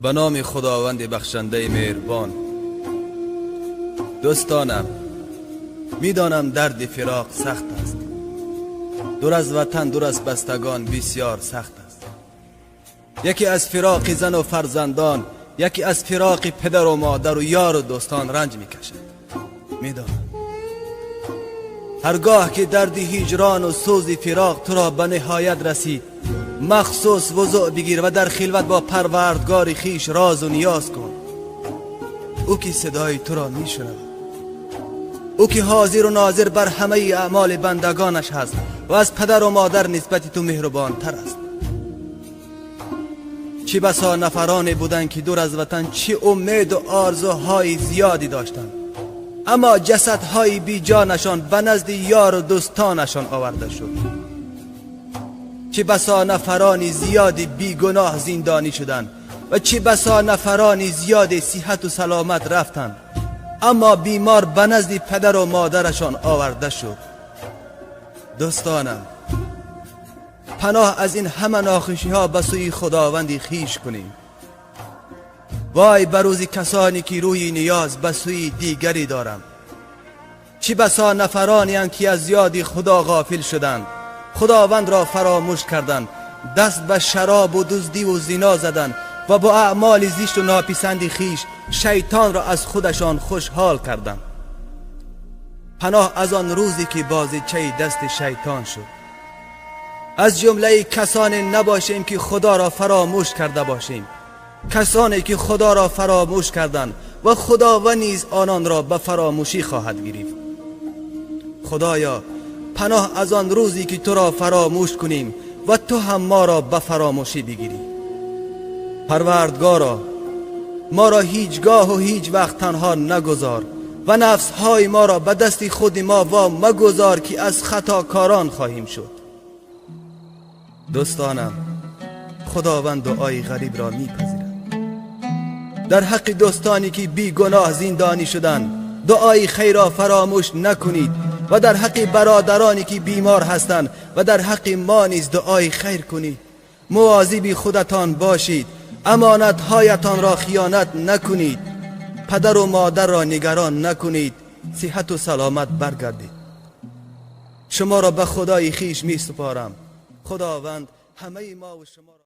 Ба номи Худованди бахшандаи меҳрубон. Дӯстонам, медонам дарди фироқ сахт аст. Дур аз ватан, дур аз бастагон бисёр сахт аст. Яке аз фироқи зану фарзандон, яке аз фироқи падару модар ва ёру дӯстон ранҷ мекашад. Медонам. Ҳаргоҳ ки дарди ҳиҷрон ва сӯзи фироқ туро ба ниҳоят расид, махсус вузӯ бигир ва дар хилват бо парвардгори хиш розу ниёз кун. Ӯ ки садои туро мешунавад, ӯ ки ҳозиру нозир бар ҳамаи аъмоли бандагонаш ҳаст ва аз падару модар нисбати ту меҳрубонтар аст. Чӣ басо нафароне буданд, ки дур аз ватан чӣ умеду орзуҳои зиёде доштанд, аммо ҷасадҳои беҷонашон ба назди ёру дӯстонашон оварда шуд. Чӣ басо нафарони зиёди бегуноҳ зиндонӣ шуданд ва чӣ басо нафарони зиёди сиҳату саломат рафтанд, аммо бемор ба назди падару модарашон оварда шуд. Дӯстонам, паноҳ аз ин ҳама нохушиҳо ба сӯи Худованди хиш кунем. Вой ба рӯзи касоне ки рӯи ниёз ба сӯи дигаре доранд. Чӣ басо нафаронеанд, ки аз ёди Худо ғофил шуданд, Худовандро фаромӯш карданд, даст ба шаробу дуздиву зино заданд ва бо аъмоли зишту нописанди хиш шайтонро аз худашон хушҳол карданд. Паноҳ аз он рӯзе ки бозичаи дасти шайтон шуд. Аз ҷумлаи касоне набошем, ки Худоро фаромӯш карда бошем. Касоне ки Худоро фаромӯш карданд ва Худованд низ ононро ба фаромӯшӣ хоҳад гирифт. Худоё, паноҳ аз он рӯзе ки туро фаромӯш кунем ва ту ҳам моро ба фаромӯшӣ бигирӣ. Парвардгоро, моро ҳеҷ гоҳу ҳеҷ вақт танҳо нагузор ва нафсҳои моро ба дасти худи мо во магузор, ки аз хатокорон хоҳем шуд. Дӯстонам, Худованд дуои ғарибро мепазирад. Дар ҳаққи дӯстоне ки бегуноҳ зиндонӣ шуданд, дуои хайрро фаромӯш накунед ва дар ҳаққи бародароне ки бемор ҳастанд ва дар ҳаққи мо низ дуои хайр кунед. Мавозиби худатон бошед, амонатҳоятонро хиёнат накунед, падару модарро нигарон накунед, сиҳату саломат баргардед. Шуморо ба Худои хиш месупорам. Худованд ҳамаи мо ва шуморо